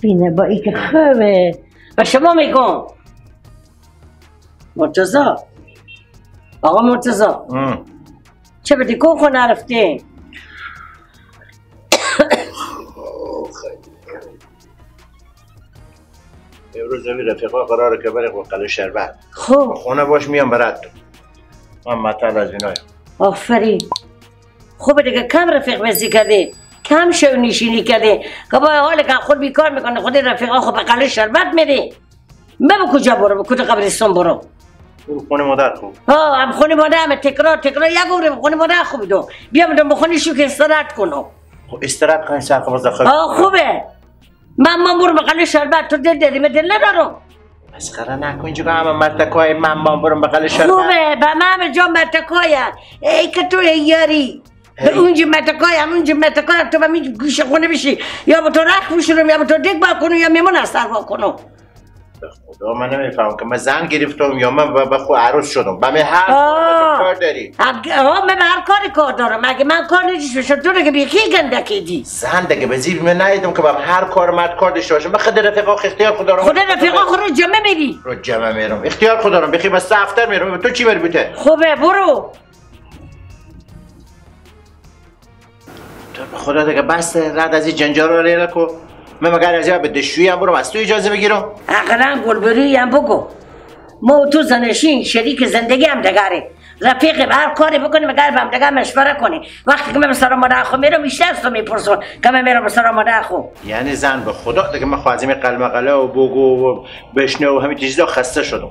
بینه با ای که خوبه و شما میگم مرتضی، آقا مرتضی چه بدی کو خو نرفتی؟ امروز زمین رفیقا قراره که بره قلعه شربت. خب خونه باش میام برات تو. من مطل از اینایم. آفرین. خوبه دیگه، کم رفیق بزی کردی، کم شو نشینی کردی که با حال که خود بیکار میکنه خود رفیقا خود به قلعه شربت میری. بگو کجا برو؟ به کجا قبرستان برو؟ برو خونه مادر خوب. ها هم خونه مادر هم تکرار تکرار یک عمر خونه مادر خوب دو. بیا بدم بخونی شو که استراحت کنم. خب استراحت کنی سر خب باز ها خوبه. من برو به قلعه شربت، تو دل داری من دل ندارم. مسخره نکن اینجا که همه مرتکای من برم به قلعه شربت. خوبه به من جا مرتکای ای که تو یاری به اونجا مرتکای هم اونجا مرتکای تو به من گوشه خونه بشی یا با تو رخ بشورم یا با تو دگ با کنم یا میمون از سر وا کنم. به خدا من نمیفهمم که من زن گرفتم یا من به خود عروس شدم. به من هر کار کار داری. ها من به هر کاری کار دارم. اگه من کار نداشته باشم تو دیگه بیخی گندکی. زن دیگه به زیر من ندیدم که به هر کار مرد کار داشته باشم. به خود رفیقا اختیار خود دارم. خود رفیقا خود رو جمع میری. رو جمع میرم. اختیار خود دارم. بخی بس افتر میرم. تو چی مربوطه؟ خوبه برو. تو به خدا دیگه بس رد از این جنجال رو لیلا کو. من مگر از به دشویی هم برم از تو اجازه بگیرم؟ اقلا گلبرویی هم بگو. ما تو زنشین شریک زندگی هم دگاره، رفیق هر کاری بکنیم مگر به هم دگه مشوره کنی. وقتی که من به سر مادر خو میرم بیشتر از تو میپرسم که من میرم به سر مادر خو. یعنی زن به خدا دیگه من خوازیم قلمقله و بگو و بشنه و همین چیزا خسته شدم.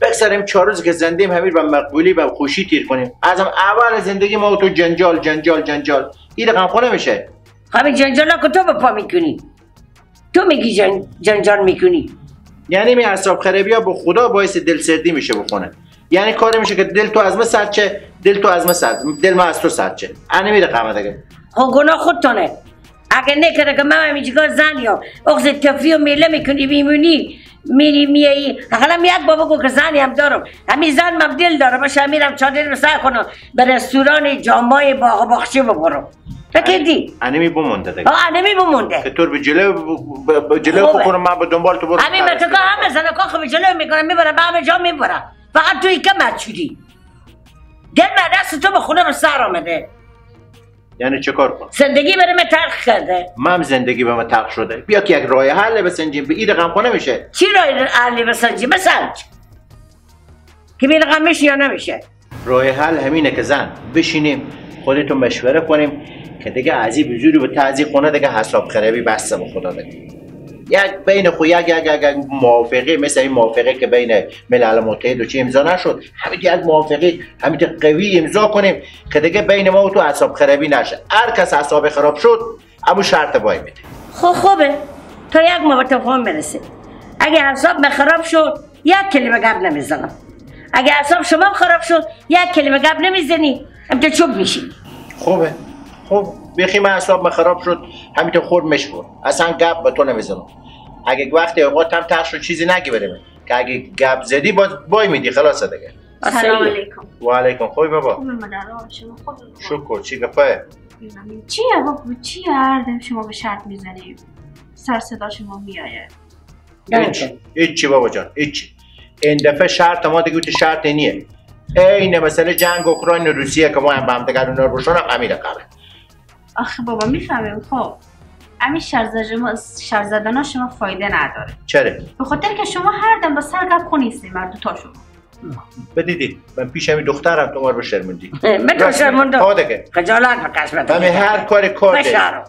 بگذاریم 4 روز که زندیم همین به مقبولی و خوشی تیر کنیم. از اول زندگی ما تو جنجال جنجال جنجال. این رقم خونه میشه. همین جنجالا که تو به پا میکنی. تو میگی جنجال میکنی. یعنی می اعصاب خرابی ها به خدا باعث دلسردی میشه بخونه. یعنی کاری میشه که دل تو از من سرد چه، دل تو از من سرد، دل من از تو سرد چه. انا میره قمه دیگه. خب گناه خودتونه. اگه نکره که من همینجا زن یا اغز تفریح و میله میکنی میمونی میری میایی. حالا یک بابا گو که زنی هم دارم، همین زن من دل دارم باشه میرم چادر بسر کنم به رستوران جامای باغ و باغچه ببرم. فکردی؟ انمی بمونده دیگه. آه انمی بمونده. که تو به جلو به جلو بکنم من به دنبال تو برم. همین متکا همه زنکا خب جلو میکنم میبرم به همه جا میبرم. فقط توی که مچوری. دل من دست تو به خونه به سر آمده. یعنی چه کار کنم؟ زندگی برای من تلخ کرده. من زندگی به من تلخ شده. بیا که یک راه حل بسنجیم به این رقم خونه میشه. چی راه حل بسنجیم؟ بسنج. که این رقم میشه یا نمیشه؟ راه حل همینه که زن بشینیم خودتون مشوره کنیم که دیگه از این بزوری به تعزی خونه دیگه حساب خرابی بسته به خدا دیگه. یک بین خو یک یک یک موافقه مثل این موافقه که بین ملل متحد و چی امضا نشد، همین یک موافقه همین قوی امضا کنیم که دیگه بین ما و تو اعصاب خرابی نشه. هر کس اعصاب خراب شد همون شرط وای میده. خب خوبه تا یک ما به تفاهم برسیم. اگه اعصاب من خراب شد یک کلمه گپ نمیزنم. اگه اعصاب شما خراب شد یک کلمه گپ نمیزنی، همینطور چوب میشی. خوبه. خب بخی من اعصاب من خراب شد همینطور خورد مشور اصلا گپ با تو نمیزنم. اگه وقتی اوقات هم تخش رو چیزی نگی بریم که اگه گپ زدی باز بای میدی خلاص دیگه. سلام علیکم. و علیکم. خوبی بابا؟ خوبم مادر شما خوبی؟ شکر. چی گپه؟ چیه بابا چیه هر دم شما به شرط میزنیم سر صدا شما میآید؟ هیچ چی بابا جان هیچ. این دفعه شرط ما دیگه تو شرط نیه. عین مسئله جنگ اوکراین و روسیه که ما هم به هم دیگه اونا رو بشونم همین رقمه. آخه بابا میفهمیم. خب همین شرط زدن شما فایده نداره. چرا؟ به خاطر که شما هر دم با سر گپ خو نیستیم مرد تا شما. بدیدی من پیش همین دخترم تو ما رو شرمندی. من تو شرمندم. ها دیگه. خجالت بکش بده. من هر کار کار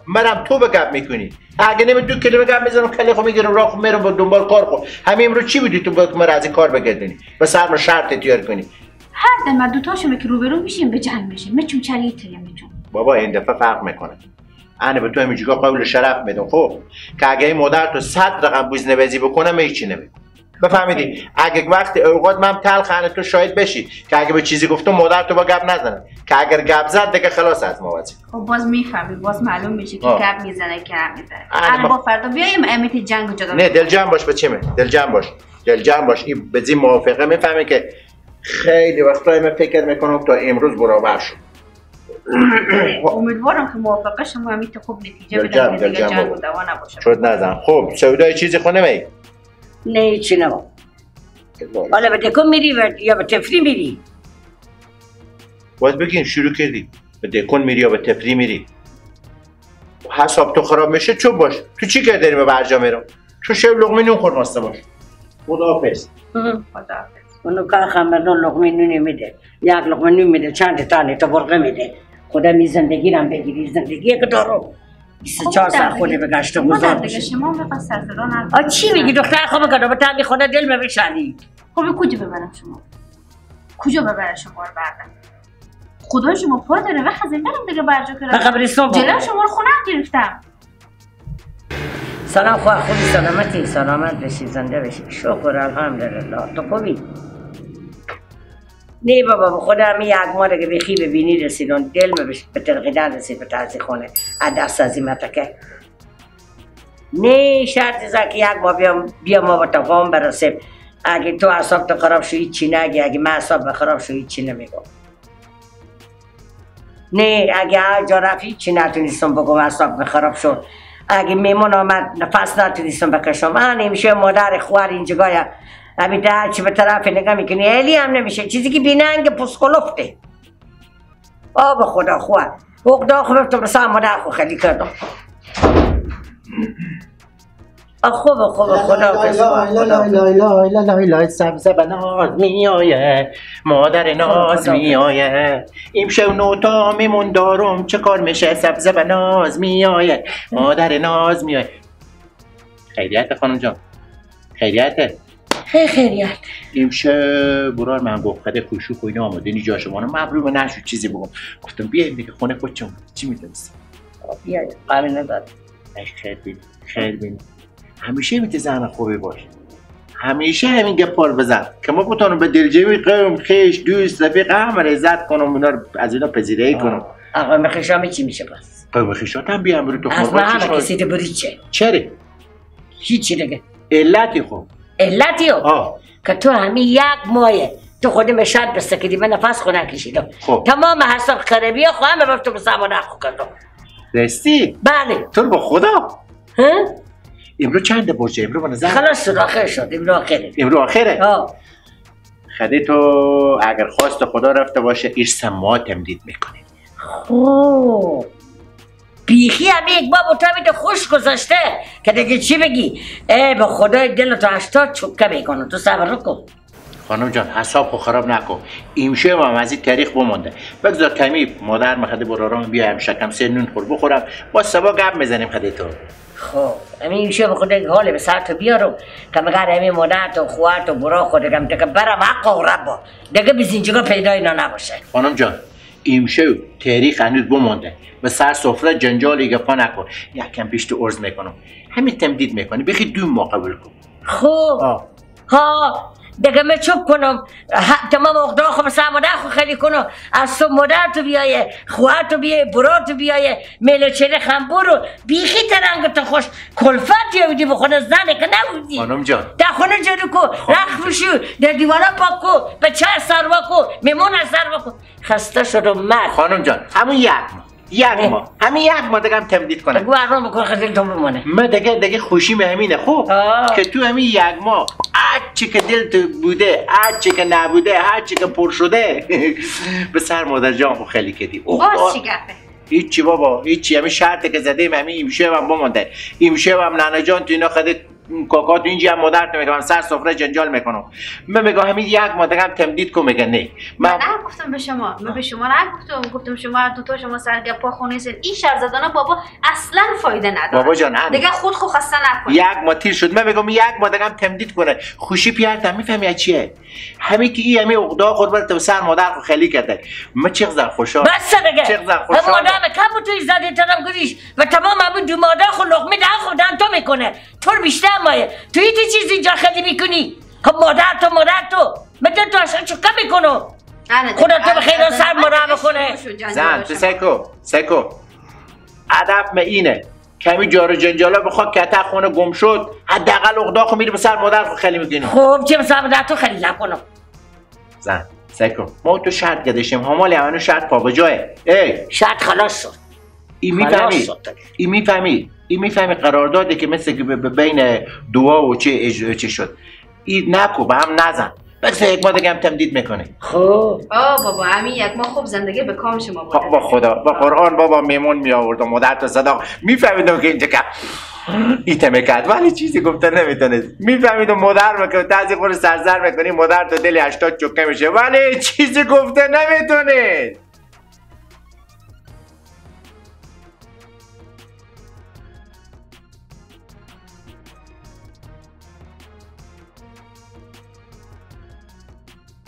منم تو به گپ میکنی. اگه نمی دو کلمه گپ میزنم کله خو میگیرم راه خو میرم با دنبال کار خو. همین امروز چی بودی تو باید مرا از این کار بگردونی؟ به سر شرط تیار کنی. هر دم دو تا شما که روبرو میشیم به جنگ میشیم. میچون چلی تریم میچون. بابا این دفعه فرق میکنه. انا به تو همینجوری قول شرف میدم خب که اگه این مادر تو 100 رقم بوزنه بزی بکنم هیچی نمیگم. بفهمیدی؟ اگه وقت اوقات من تلخ انا تو شاهد بشی که اگه به چیزی گفتم مادر تو با گپ نزنه که اگر گپ زد دیگه خلاص از ما وضعی. خب باز میفهمی باز معلوم میشه که گپ میزنه که نمیزنه. انا با فردا بیایم امیت جنگ جدا. نه دل جمع باش بچیمه. دل جمع باش. دل جمع باش. این به این موافقه میفهمه که خیلی وقتا من فکر میکنم تا امروز برابر شد. امیدوارم که موافقه شما همین تو خوب نتیجه بده که دیگه جنگ و دعوا نباشه. شد نزن. خب سودای چیزی خونه می؟ نه هیچی نبا. حالا به دکون میری یا به تفری میری؟ باید بگیم شروع کردی. به دکون میری یا به تفری میری؟ حساب تو خراب میشه چوب باش. تو چی کار داری به برجا میرم؟ تو شب لقمه نون خور ماسته باش. خداحافظ. خداحافظ. اونو که خمردون لقمه نون میده. یک لقمه نون میده، چند تانه تا برقه میده. خدا می زندگی رم بگیری، زندگی که دارو 24 ساعت خود به گشت و گذار میشه. شما میخواد سر صدا نکنید. چی میگی دختر؟ خب که به تعمی خدا دل بشانی. خب کجا ببرم شما؟ کجا ببرم شما رو بردم؟ خدا شما پا داره و خزین برم دیگه برجا کردم. قبرستان جلو شما رو خونه گرفتم. سلام خواه، خوبی؟ سلامتی؟ سلامت بشی، زنده بشی، شکر الحمدلله. تو خوبی؟ نه بابا به خدا می یک ماه دیگه بخی ببینی رسیدن دل به ترقیدن رسید به تازی خونه از دست از این متکه. نه شرط زد که یک ماه بیا ما با تفاهم برسیم. اگه تو اعصاب تو خراب شو هیچی نگی، اگه من اعصاب خراب شو هیچی نمیگم. نه اگه هر جا رفت هیچی نتونستم بگم اعصاب خراب شد. اگه میمون آمد نفس نتونستم بکشم. من نمیشه مادر خوار اینجا همین تا هرچی به طرف نگاه میکنی الی هم نمیشه چیزی که بیننگ پسکلفته. آب خدا خوار عقده خو تو بسا مادر خو خیلی کردم. خوب خوب خدا لا لا لا لا لا سبز بناز میآیه مادر ناز میآیه امشب نوتا میمون دارم چه کار میشه سبز بناز میآیه مادر ناز میآیه. خیریت خانم جان، خیریت، خیریت. امشب برار من گفت خده خوشو خوینه آماده نی جا شما رو مبروم نشد چیزی بگم. گفتم بیایم دیگه خونه خودشون چی میدونستی؟ بیایم قابل نداره. خیر بین، خیر بین. همیشه میته زن خوبی باش، همیشه همین گپار بزن که ما بتونم به دلجوی قوم خیش دوست رفیق همه عزت کنم، اینا رو از اینا پذیرایی کنم. آقا مخشام چی میشه پس؟ قوم خیشات هم بیام رو تو خورما. از همه کسی تو بری چه؟ چرا؟ هیچی دیگه. علتی خب. علتی که تو همین یک مایه تو خود مشهد بسته من نفس خونه کشیدم. خب. تمام حساب خرابی خو همه رفتم به سامان خو کردم. راستی؟ بله. تو با خدا؟ ها؟ امروز چند برجه؟ امروز به نظر خلاص شد، آخر شد. امروز آخره. امروز آخره؟ خدی تو اگر خواست خدا رفته باشه ایش سما تمدید میکنه. خب بیخی هم یک باب تو خوش گذاشته که دیگه چی بگی؟ ای به خدای دل تو 80 چوکه میکنه. تو صبر کن خانم جان، حساب خو خراب نکن. امشب هم از این تاریخ بمونده. بگذار کمی مادر مخده برارام بیایم شکم سه نون خور بخورم، با سبا گپ میزنیم خدی تو. خب همین امشب خدا حال به سر تو بیارم که مگر همین مادر تو خواهر تو برا خود دگم دیگه برم حق و ربا دیگه بیزینجگاه پیدا اینا نباشه. خانم جان امشب تاریخ هنوز بمونده. به سر سفره جنجال گپا نکن. یکم پیش تو عرض میکنم، همین تمدید میکنی بخی 2 ماه قبول کن. خب ها دیگه من چوب کنم تمام عقده خو به سر مادر خو خیلی کنم. از تو مادر تو بیایه، خواهر تو بیایه، برا تو بیایه، میل چله خنبورو بیخی ترنگ تو خوش کلفت یودی به خونه زنه که نبودی. خانم جان در خونه جلو کو رخ بشو، در دیوالا پاک کو، به چه سر کو، میمون از سر کو. خسته شدم مرد. خانم جان همون یک ماه، یک ماه، همین یک ماه دیگه هم تمدید کنم. بگو آرام بکن خیلی تو بمونه. من دیگه خوشیم همینه. خب که تو همین یک ماه هر چی که دل تو بوده، هر چی که نبوده، هر چی که پر شده به سر مادر جان خو خیلی کردی. باز چی گپه؟ هیچی بابا، هیچی. همین شرطی که زدیم همین امشب هم بمونده. امشب هم ننه جان تو اینا خودت کاکا تو اینجا هم مادر تو میگم سر سفره جنجال میکنم. من میگم همین یک ماه دیگه هم تمدید کن. میگه نه. من نگفتم به شما، من به شما نگفتم، گفتم شما دو تا شما سرگپا خونه سن. این شر زدن بابا اصلا فایده نداره. بابا جان دیگه خود خو خسته نکن. یک ماه تیر شد. من میگم یک ماه دیگه هم تمدید کنه. خوشی پیارتم میفهمی چیه؟ همین که این همین عقده خود بر تو سر مادر خو خیلی کرده. من چقدر خوشحال. بس دیگه. چقدر خوشحال. مادر کم تو زدی ترم گریش و تمام همون دو مادر خو لقمه ده خودن تو میکنه. تو بیشتر مایه تو هیچ چیزی اینجا خیلی میکنی. خب مادر تو مادر تو مثل تو اصلا چکه میکنم. خدا تو به خیر سر مادر بکنه. زن تو سکو سکو هدف من اینه کمی جار و جنجالا بخواد که تا خونه گم شد حداقل عقده خو میری به سر مادر خو خیلی میکنی. خب چه به سر مادر تو خیلی نکنم. زن سکو ما تو شرط گذاشتیم، همال همانو شرط پا به جایه. ای شرط خلاص شد. ای میفهمی، ای میفهمی قراردادی که مثل که بین دعا و چه چه شد. ای نکو به هم نزن. بس یک ماه دیگه هم تمدید میکنه. خب آه بابا همین یک ماه خوب زندگی به کام شما بوده. با خدا با قرآن بابا میمون می آوردم مادر تو صداق میفهمیدم که اینجا که ایتمه کرد ولی چیزی گفته نمیتونست. میفهمیدم مادر میکنه تازه خور سرزر میکنی مادر تو دل 80 چکه میشه ولی چیزی گفته نمیتونست.